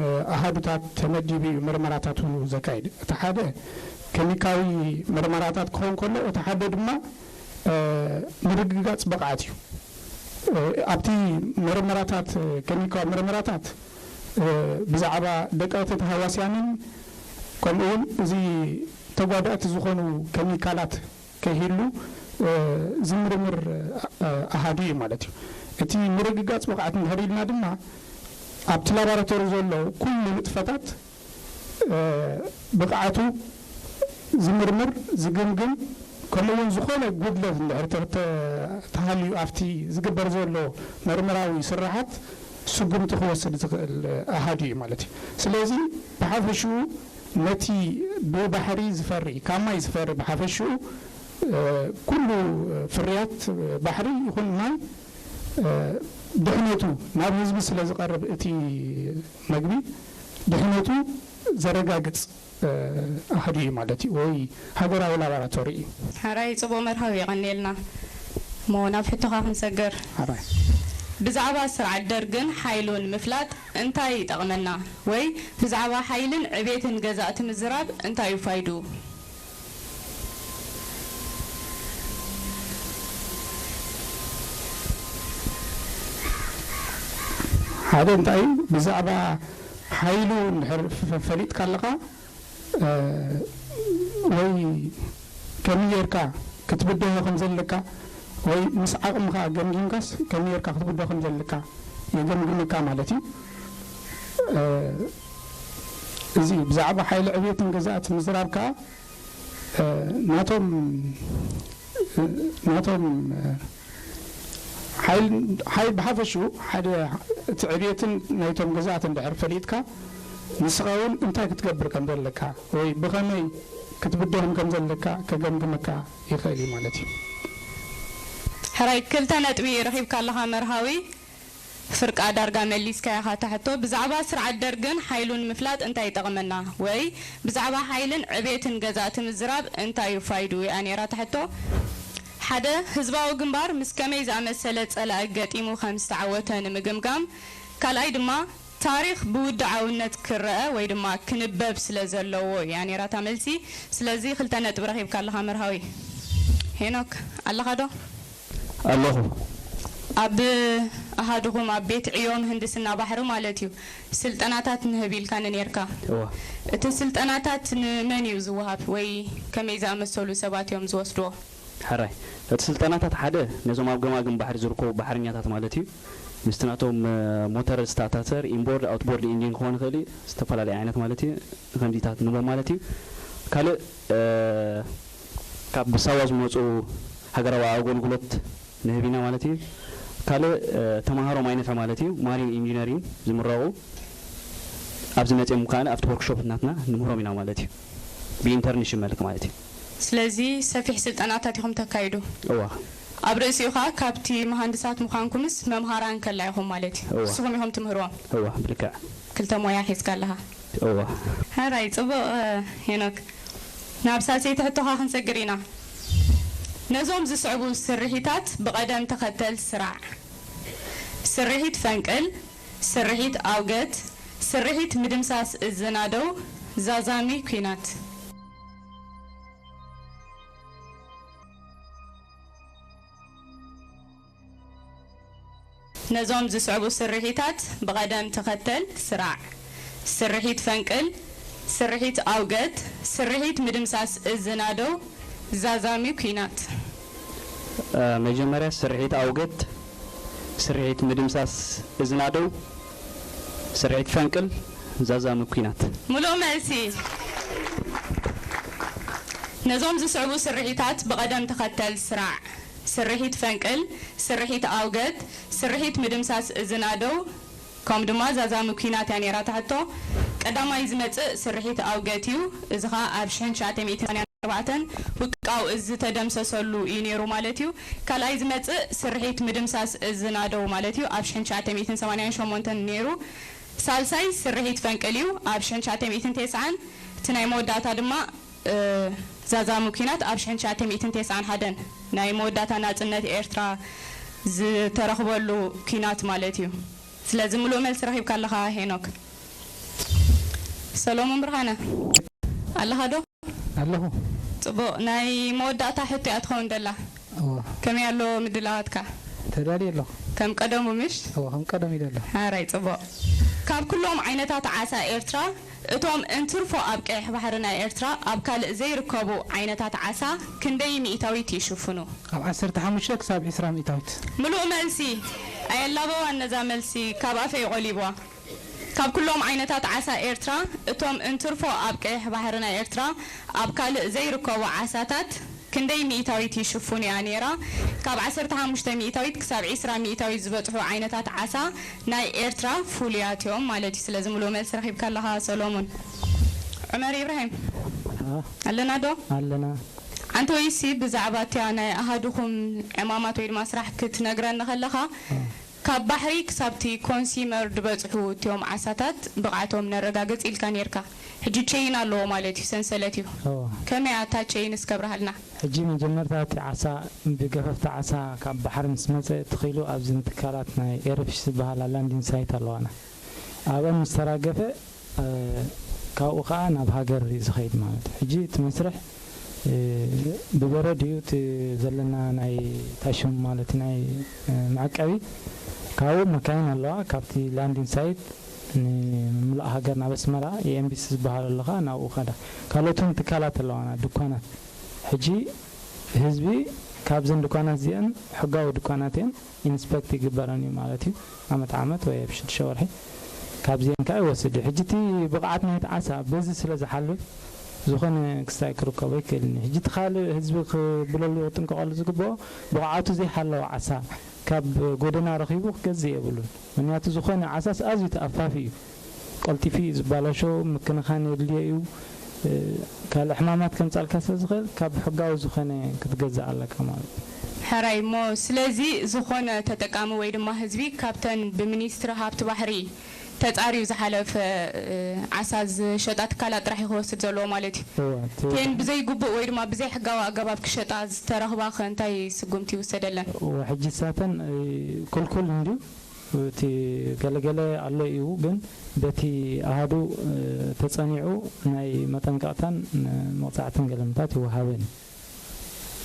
እ፣ ኣሃዱታት ተመዲቡ እዩ ምርመራታቱ ዘካይድ። እቲ ሓደ ኬሚካዊ ምርመራታት ክኸውን ከሎ፣ እቲ ሓደ ድማ፣ እ፣ ምርግጋጽ ብቕዓት እዩ። እ፣ ኣብቲ ምርመራታት፣ እ፣ ኬሚካዊ ምርመራታት፣ እ፣ ብዛዕባ ደቀቕቲ ተሃዋስያንን ከምኡ እውን እዚ ተጓዳእቲ ዝኾኑ ኬሚካላት ከይህሉ፣ እ፣ ዝምርምር፣ እ፣ ኣሃዱ እዩ ማለት እዩ። እቲ ምርግጋጽ ብቕዓት እንድሕር ኢልና ድማ ኣብቲ ላባራቶሪ ዘሎ ኩሉ ንጥፈታት፣ እ፣ ብቕዓቱ ዝምርምር፣ ዝግምግም፣ ከምኡ እውን ዝኾነ ጉድለት እንድሕር ተ-፣ ተ-፣ ተሃልዩ ኣብቲ ዝግበር ዘሎ መርመራዊ ስራሓት ስጉምቲ ክወስድ ዝኽእል ኣሃዱ እዩ ማለት እዩ። ስለዚ ብሓፈሽኡ ነቲ ብባሕሪ ዝፈሪ፣ ካብ ማይ ዝፈሪ ብሓፈሽኡ፣ እ፣ ኩሉ ፍርያት ባሕሪ ይኹን ማይ፣ እ፣ ድሕነቱ ናብ ህዝቢ ስለ ዝቐርብ እቲ መግቢ ድሕነቱ ዘረጋግጽ፣ እ፣ ኣሃዱ እዩ ማለት እዩ፣ ወይ ሃገራዊ ላባራቶሪ እዩ። ሕራይ ጽቡቕ መርሃዊ የቐንየልና። እሞ ናብ ሕቶኻ ክንሰግር። ሕራይ። ብዛዕባ ስርዓት ደርግን ሓይሉን ምፍላጥ እንታይ ይጠቕመና? ወይ ብዛዕባ ሓይልን ዕቤትን ገዛእቲ ምዝራብ እንታይ እዩ ፋይድኡ? ሓደ እንታይ እዩ፣ ብዛዕባ ሓይሉ እንድሕር ፈ-፣ ፈሊጥካ ኣለኻ፣ እ፣ ወይ ከመይ ጌርካ ክትብድሆ ከም ዘለካ፣ ወይ ምስ ዓቕምኻ ገምጊምካስ ከመይ ጌርካ ክትብድሆ ከም ዘለካ የገምግመካ ማለት እዩ። እ፣ እዚ ብዛዕባ ሓይሊ ዕብየትን ገዛእቲ ምዝራብ ከኣ፣ እ፣ ናቶም፣ እ፣ ናቶም፣ እ፣ ሓይል፣ ሓይል ብሓፈሽኡ ሓደ እቲ ዕብየትን ናይቶም ገዛእቲ እንድሕር ፈሊጥካ፣ ንስኻ እውን እንታይ ክትገብር ከም ዘለካ ወይ ብኸመይ ክትብድሆም ከም ዘለካ ከገምግመካ ይኽእል እዩ ማለት እዩ። ሕራይ ክልተ ነጥቢ ረኺብካ ኣለኻ መርሃዊ። ፍርቃ ዳርጋ መሊስካያ ኢኻ እታ ሕቶ። ብዛዕባ ስርዓት ደርግን ሓይሉን ምፍላጥ እንታይ ይጠቕመና? ወይ ብዛዕባ ሓይልን ዕቤትን ገዛእቲ ምዝራብ እንታይ እዩ ፋይድኡ? እያ ነይራ እታ ሕቶ። ሓደ፣ ህዝባዊ ግንባር ምስ ከመይ ዝኣመሰለ ጸላኢ ገጢሙ ከም ዝተዓወተ ንምግምጋም። ካልኣይ ድማ፣ ታሪኽ ብውድዓውነት ክረአ ወይ ድማ ክንበብ ስለ ዘለዎ እያ ነይራ እታ መልሲ። ስለዚ ክልተ ነጥቢ ረኺብካ ኣለኻ መርሃዊ። ሄኖክ፣ ኣለኻ ዶ? ኣለኹ። ኣብ ኣሃዱኹም ኣብ ቤት ዕዮ ምህንድስና ባሕሪ ማለት እዩ ስልጠናታት ንህብ ኢልካኒ ነይርካ። እዋ። እቲ ስልጠናታት ንመን እዩ ዝወሃብ ወይ ከመይ ዝኣመሰሉ ሰባት እዮም ዝወስድዎ? ሕራይ፣ እቲ ስልጠናታት ሓደ ነዞም ኣብ ገማግም ባሕሪ ዝርከቡ ባሕረኛታት ማለት እዩ። ምስቲ ናቶም፣ እ፣ ሞተር ስታታተር፣ ኢንቦርድ፣ ኣውትቦርድ ኢንጂን ክኾን ይኽእል እዩ። ዝተፈላለዩ ዓይነት ማለት እዩ። ከምዚታት ንቦም ማለት እዩ። ካልእ፣ እ፣ ካብ ሳዋ ዝመጹ ሃገራዊ ኣገልግሎት ንህብ ኢና ማለት እዩ። ካልእ ተማሃሮ ማይነፍዕ ማለት እዩ፣ ማሪን ኢንጂነሪንግ ዝምረቑ ኣብዚ መፅኦም ከኣ ኣብቲ ወርክሾፕ ናትና ንምህሮም ኢና ማለት እዩ። ብኢንተርንሽፕ መልክ ማለት እዩ። ስለዚ ሰፊሕ ስልጠናታት ኢኹም ተካይዱ። እዋ። ኣብ ርእሲኡ ከኣ ካብቲ መሃንድሳት ምዃንኩምስ መምሃራን ከላ ኢኹም ማለት እዩ። እዋ። ንስኹም ኢኹም ትምህርዎም። እዋ፣ ብልክዕ። ክልተ ሞያ ሒዝካ ኣለኻ። እዋ። ሕራይ፣ ጽቡቕ፣ ሄኖክ። ናብ ሳልሰይቲ ሕቶኻ ክንሰግር ኢና። ነዞም ዝስዕቡ ስርሒታት ብቐደም ተኸተል ስራዕ። ስርሒት ፈንቅል፣ ስርሒት ኣውገት፣ ስርሒት ምድምሳስ እዝናደው፣ ዛዛሚ ኲናት። ነዞም ዝስዕቡ ስርሒታት ብቐደም ተኸተል ስራዕ። ስርሒት ፈንቅል፣ ስርሒት ኣውገት፣ ስርሒት ምድምሳስ እዝናደው፣ ዛዛሚ ኲናት። መጀመርያ ስርሒት ኣውገት፣ ስርሒት ምድምሳስ እዝናደው፣ ስርሒት ፈንቅል፣ ዛዛሚ ኲናት። ምሉእ መልሲ። ነዞም ዝስዕቡ ስርሒታት ብቐደም ተኸተል ስራዕ። ስርሒት ፈንቅል፣ ስርሒት ኣውገት፣ ስርሒት ምድምሳስ እዝናደው፣ ከምኡ ድማ ዛዛሚ ኲናት እያ ነይራ እታ ሕቶ። ቀዳማይ ዝመጽእ ስርሒት ኣውገት እዩ። እዚ ኸኣ ኣብ ሽሕን ትሽዓተ ሚእትን ሰማንያን ኣርባዕተን ውቃው እዝ ዝተደምሰሰሉ እዩ ነይሩ ማለት እዩ። ካልኣይ ዝመጽእ ስርሒት ምድምሳስ እዝ ናደው ማለት እዩ። ኣብ ሽሕን ትሽዓተ ሚእትን ሰማንያን ሸሞንተን ነይሩ። ሳልሳይ ስርሒት ፈንቅል እዩ። ኣብ ሽሕን ትሽዓተ ሚእትን ተስዓን፣ እቲ ናይ መወዳእታ ድማ፣ እ፣ ዛዛሚ ኲናት ኣብ ሽሕን ትሽዓተ ሚእትን ተስዓን ሓደን ናይ መወዳእታ ናጽነት ኤርትራ ዝተረኽበሉ ኲናት ማለት እዩ። ስለዚ ምሉእ መልሲ ረኺብካ ኣለኻ ሄኖክ። ሰሎሞን ብርሃነ፣ ኣለኻ ዶ? ኣለኹ። ጽቡቕ። ናይ መወዳእታ ሕቶ እያ ትኸውን ደላ። እዋ። ከመይ ኣሎ ምድላዋትካ? ተዳልየ ኣለኹ። ከም ቀደሙ ምሽ? እዋ፣ ከም ቀደም ኢለ ኣለኹ። ሓራይ፣ ጽቡቕ። ካብ ኩሎም ዓይነታት ዓሳ ኤርትራ፣ እቶም እንትርፎ ኣብ ቀይሕ ባሕሪ ናይ ኤርትራ ኣብ ካልእ ዘይርከቡ ዓይነታት ዓሳ ክንደይ ሚእታዊት ይሽፍኑ? ካብ ዓሰርተ ሓሙሽተ ክሳብ ዕስራ ሚእታዊት። ምሉእ መልሲ። ኣየላበዋን ነዛ መልሲ፣ ካብ ኣፈይ ቆሊብዋ። ካብ ኩሎም ዓይነታት ዓሳ ኤርትራ፣ እቶም እንትርፎ ኣብ ቀይሕ ባሕሪ ናይ ኤርትራ ኣብ ካልእ ዘይርከቡ ዓሳታት ክንደይ ሚእታዊት ይሽፍኑ እያ ነይራ? ካብ ዓሰርተ ሓሙሽተ ሚእታዊት ክሳብ ዕስራ ሚእታዊት ዝበጽሑ ዓይነታት ዓሳ ናይ ኤርትራ ፍሉያት እዮም ማለት እዩ። ስለዚ ምሉእ መልሲ ረኺብካ ኣለኻ ሰሎሙን። ዑመር ኢብራሂም፣ አ? ኣለና ዶ? ኣለና። ኣንተ ወይሲ ብዛዕባ እቲያ ናይ ኣሃዱኹም ዕማማት ወይ ድማ ስራሕ ክትነግረኒ ከለኻ፣ አ። ካብ ባሕሪ ክሳብቲ ኮንሲመር ዝበጽሑ እቲኦም ዓሳታት ብቕዓቶም ነረጋግጽ ኢልካ ኔርካ። ሕጂ ቸይን ኣለዎ ማለት እዩ፣ ሰንሰለት እዩ። እዎ። ከመይ እያ እታ ቸይን እስከ ኣብርሃልና። ሕጂ መጀመርታ እቲ ዓሳ ብገፈፍቲ ዓሳ ካብ ባሕሪ ምስ መጸ ተኺሉ ኣብዚ ትካላት ናይ ኤርፊሽ ዝበሃላ ላንዲንግ ሳይት ኣለዋና። ኣብአን ምስ ተራገፈ፣ እ፣ ካብኡ ኸኣ ናብ ሃገር እዩ ዝኸይድ ማለት እዩ። ሕጂ እቲ መስርሕ፣ እ፣ ብበረድ እዩ እቲ ዘለና ናይ ታሽም ማለት ናይ፣ እ፣ መዕቀቢ። ካብኡ መካይን ኣለዋ፣ ካብቲ ላንዲንግ ሳይት ንምሉእ ሃገር ናብ ኣስመራ፣ ኤምቢሲ ዝበሃል ኣሎ ኸኣ ናብኡ ኸዳ። ካልኦት እውን ትካላት ኣለዋና፣ ድኳናት። ሕጂ ህዝቢ ካብዘን ድኳናት እዚአን ሕጋዊ ድኳናት እየን። ኢንስፐክት ይግበረን እዩ ማለት እዩ። ዓመት ዓመት ወይ ኣብ ሽዱሽተ ወርሒ ካብዚአን ከዓ ይወስድ እዩ። ሕጂ እቲ ብቕዓት ናይቲ ዓሳ በዚ ስለ ዝሓልፍ ዝኾነ ክስታይ ክርከቦ ኣይክእልን እዩ። ሕጂ እቲ ካልእ ህዝቢ ክብለሉ ክጥንቀቐሉ ዝግብኦ ብቕዓቱ ዘይሓለወ ዓሳ ካብ ጎደና ረኺቡ ክገዝእ የብሉን። ምክንያቱ ዝኾነ ዓሳስ ኣዝዩ ተኣፋፊ እዩ። ቀልጢፉ እዩ ዝባላሾ፣ ምክንኻን የድልዮ እዩ። እ፣ ካልእ ሕማማት ከምጻልካ ስለ ዝኽእል ካብ ሕጋዊ ዝኾነ ክትገዝእ ኣለካ ማለት እዩ። ሕራይ እሞ፣ ስለዚ ዝኾነ ተጠቃሚ ወይ ድማ ህዝቢ ካብተን ብሚኒስትሪ ሃብቲ ባሕሪ ተጻርዩ ዝሓለፈ፣ እ፣ ዓሳ ዝሸጣ ትካላት ጥራሕ እዩ ክወስድ ዘለዎ ማለት እዩ። እወ፣ እቲ ቴን ብዘይግቡእ ወይ ድማ ብዘይሕጋዊ ኣገባብ ክሸጣ ዝተረኽባ ከ እንታይ ስጉምቲ ይውሰደለን? እወ፣ ሕጂ ሳተን፣ እ፣ ክልኩል እንድዩ። እቲ ገለገለ ኣሎ እዩ፣ ግን በቲ ኣሃዱ፣ እ፣ ተጸኒዑ ናይ መጠንቀቕታን፣ እ፣ መቕጻዕትን ገለምታት ይወሃበን እዩ።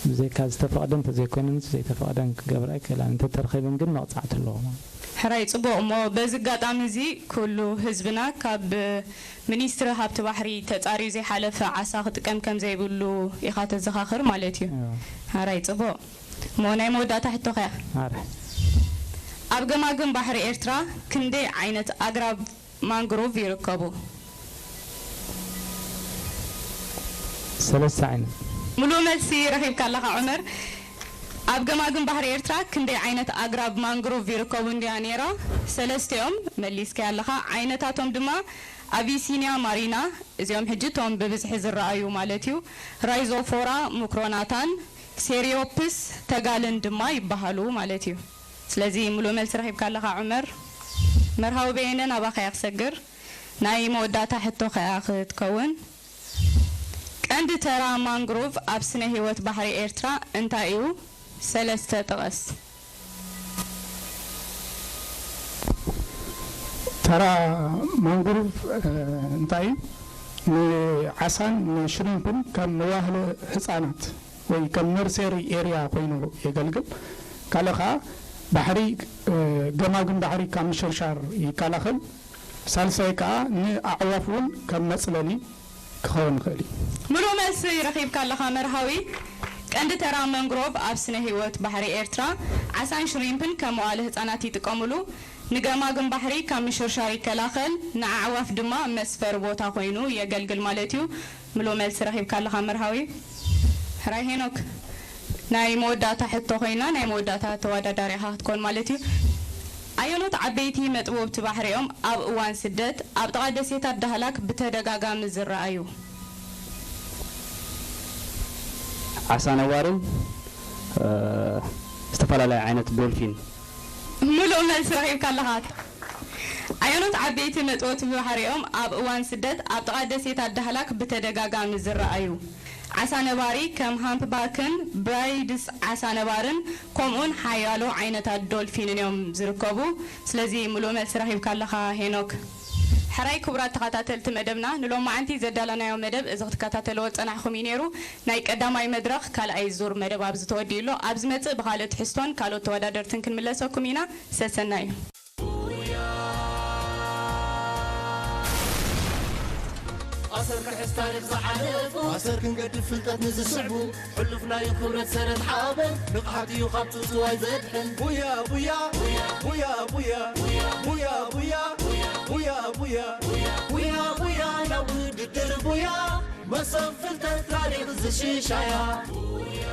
ብዘይካ ዝተፈቕደ እንተዘይኮይነን ዘይተፈቕደን ክገብራ ኣይክእላን። እንተተረኺበን ግን መቕጻዕቲ ኣለዎ ማለት እዩ። ሕራይ ጽቡቕ። እሞ በዚ ኣጋጣሚ እዚ ኩሉ ህዝብና ካብ ሚኒስትሪ ሃብቲ ባሕሪ ተጻርዩ ዘይሓለፈ ዓሳ ክጥቀም ከም ዘይብሉ ኢኻ ተዘኻኽር ማለት እዩ። እዎ። ሕራይ ጽቡቕ። እሞ ናይ መወዳእታ ሕቶኸ እያ? ኣረ። ኣብ ገማግም ባሕሪ ኤርትራ ክንደይ ዓይነት ኣግራብ ማንግሮቭ ይርከቡ? ሰለስተ ዓይነት። ምሉእ መልሲ ረኺብካ ኣለኻ ዑመር። ኣብ ገማግም ባሕሪ ኤርትራ ክንደይ ዓይነት ኣግራብ ማንግሮቭ ይርከቡ እንድያ ነይራ? ሰለስቲኦም መሊስካያ ኣለኻ። ዓይነታቶም ድማ ኣቢሲንያ ማሪና፣ እዚኦም ሕጂ እቶም ብብዝሒ ዝረኣዩ ማለት እዩ። ራይዞፎራ ሙክሮናታን ሴሪዮፕስ ተጋልን ድማ ይበሃሉ ማለት እዩ። ስለዚ ምሉእ መልሲ ረኺብካ ኣለኻ ዑመር። መርሃዊ በየነ፣ ናባኻ እያ ክሰግር። ናይ መወዳእታ ሕቶ ከኣ ክትከውን፣ ቀንዲ ተራ ማንግሮቭ ኣብ ስነ ህይወት ባሕሪ ኤርትራ እንታይ እዩ? ሰለስተ ጥቐስ። ተራ ማንግሮቭ እንታይ እዩ? ንዓሳን ንሽሪምፕን ከም መዋህለ ህፃናት ወይ ከም ነርሰሪ ኤርያ ኮይኑ የገልግል። ካልእ ከዓ ባሕሪ ገማግም ባሕሪ ካብ ምሽርሻር ይከላኸል። ሳልሳይ ከዓ ንኣዕዋፍ እውን ከም መፅለሊ ክኸውን ይኽእል እዩ። ምሉእ መልሲ ረኺብካ ኣለኻ መርሃዊ። ቀንዲ ተራ መንግሮቭ ኣብ ስነ ህይወት ባሕሪ ኤርትራ ዓሳን ሽሪምፕን ከም መዋእለ ህፃናት ይጥቀምሉ። ንገማግም ባሕሪ ካብ ምሽርሻር ይከላኸል፣ ንኣዕዋፍ ድማ መስፈሪ ቦታ ኮይኑ የገልግል ማለት እዩ። ምሉእ መልሲ ረኺብካ ኣለኻ መርሃዊ። ሕራይ ሄኖክ፣ ናይ መወዳእታ ሕቶ ኮይና ናይ መወዳእታ ተወዳዳሪ ኢኻ ክትኮን ማለት እዩ። ኣየኖት ዓበይቲ መጥበውቲ ባሕሪ እዮም ኣብ እዋን ስደት ኣብ ጥቓ ደሴታት ዳህላክ ብተደጋጋሚ ዝረኣዩ? ዓሳ ነባርን እ፣ ዝተፈላለዩ ዓይነት ዶልፊን። ምሉእ መልሲ ረኺብካ ኣለኻ። ኣየኖት ዓበይቲ መጥወቲ ባሕሪ እዮም ኣብ እዋን ስደት ኣብ ጥቓ ደሴታት ዳህላክ ብተደጋጋሚ ዝረኣዩ? ዓሳ ነባሪ ከም ሃምፕባክን ብራይድስ ዓሳ ነባርን ከምኡን ሓያሎ ዓይነታት ዶልፊንን እዮም ዝርከቡ። ስለዚ ምሉእ መልሲ ረኺብካ ኣለኻ ሄኖክ። ሕራይ ክቡራት ተኸታተልቲ መደብና፣ ንሎማዓንቲ ዘዳለናዮ መደብ እዚ ክትከታተልዎ ዝጸናሕኩም እዩ ነይሩ። ናይ ቀዳማይ መድረኽ ካልኣይ ዙር መደብ ኣብዚ ተወዲኡ ኣሎ። ኣብ ዝመጽእ ብኻልእ ትሕዝቶን ካልኦት ተወዳደርትን ክንምለሰኩም ኢና። ሰሰናዩ። ኣሰር ክሕዝ ታሪኽ ዝዓለፉ ኣሰር ክንገድፍ ፍልጠት ንዝስዕቡ ሕሉፍ ናዩ ክብረት ሰረት ሓበን ንቕሓት እዩ ካብ ትውትዋይ ዘድሕን ቡያ ቡያ ቡያ ቡያ ቡያ ቡያ ቡያ ቡያ ቡያ ቡያ ቡያ ናብ ውድድር ቡያ መሰብ ፍልጠት ታሪኽ ዝሽሻያ ቡያ